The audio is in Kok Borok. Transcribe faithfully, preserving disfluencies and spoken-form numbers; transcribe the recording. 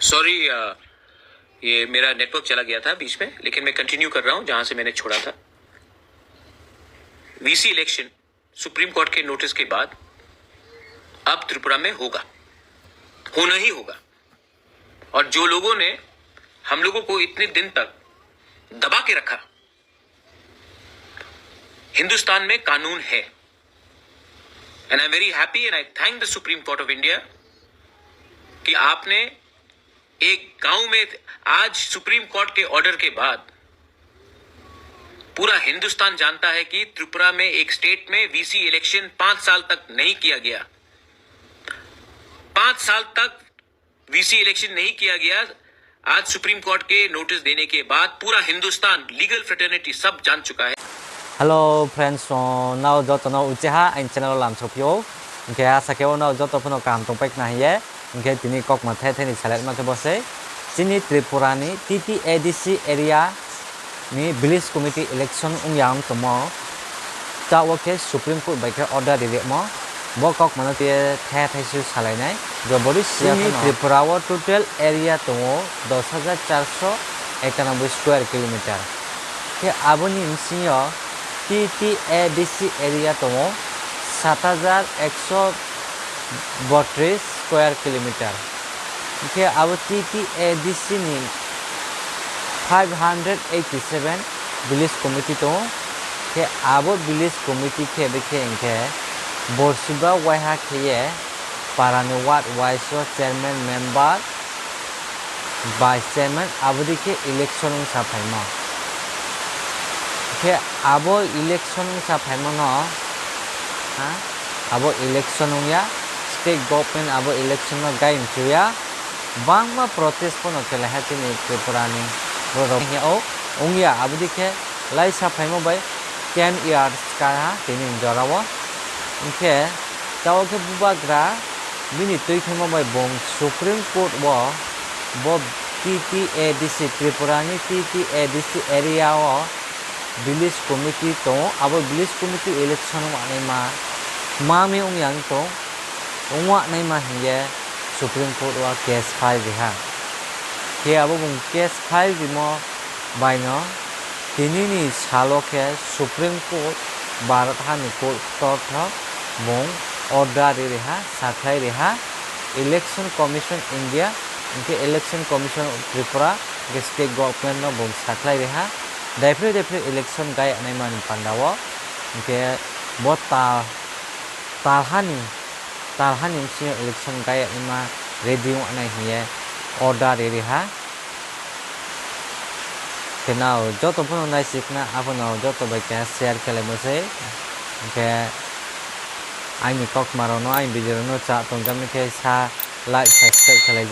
सॉरी, ये मेरा नेटवर्क चला गया था बीच में, लेकिन मैं कंटिन्यू कर रहा हूं जहां से मैंने छोड़ा था। वीसी इलेक्शन सुप्रीम कोर्ट के नोटिस के बाद अब त्रिपुरा में होगा, होना ही होगा। और जो लोगों ने हम लोगों को इतने दिन तक दबा के रखा, हिंदुस्तान में कानून है। And I am very happy and I thank the Supreme Court of India कि आपने एक गांव में, आज सुप्रीम कोर्ट के ऑर्डर के बाद पूरा हिंदुस्तान जानता है कि त्रिपुरा में एक स्टेट में वीसी इलेक्शन पांच साल तक नहीं किया गया। पांच साल तक वीसी इलेक्शन नहीं किया गया। आज सुप्रीम कोर्ट के नोटिस देने के बाद पूरा हिंदुस्तान, लीगल फ्रेटर्निटी सब जान चुका है। Hello friends, o nao joto no uchiha aini channel o lamsok phio. Hingke asa khe o nao joto phano kaham tongpai khna hiye. Hingke tini kokma the the ni selek ma khe bo se. Chini Tripura ni T T A D C area ni village committee election wngya wng tongmo. Ta o khe Supreme Court bai khe order ririkmo. Bo kok mano tei the thai se salainai. Jobori siya chini phano Tripura o total area tongo dos hajar charso ekanoboi square kilometer. Khe aboni bisingo T T A D C area tongo sat hajar ekso botris square kilometer. Hingke abo T T A D C ni five hundred eighty seven village committee tongo. Khe abo village committee khe bekhe hingke borsiba waiha kheye parani ward wise o chairman, member, vice chairman abodi khe election wngsa phaimo. Khe abo election wngsa phaimono, ha, abo election wngya, state government abo election no gai mchuya, bangma protest pono khelaiha chini Tripura ni borok. O wngya, abodi khe laisa phaimo bai ten years kaha tini jorao. Hingkhe tao khe bubagra bini twi phaimo bai bong Supreme Court o bo T T A D C, Tripura ni T T A D C area o village committee tongo, abo village committee election wngnaima mami wngya wng tong, wngnaima hingye Supreme Court o case file riha. Khe abo bong case file rimo baino tinini salo khe Supreme Court, Bharat hani court torthok bong order ri riha, sakhlai riha, Election Commission India, hingke Election Commission of Tripura, hingke state government no bong sakhlai riha, daiphroi daiphroi election gayaknai mani panda o, hingke bo ta-, talhani, talhani bisingo election gayaknaima ready wngnai hingye order ri riha. Khe nao joto phano naisik na, aphano joto bai keha share khe lai mose. Hingke aini kokma rok no, aini video rok no cha tong jani khe sa like, subscribe khe lai.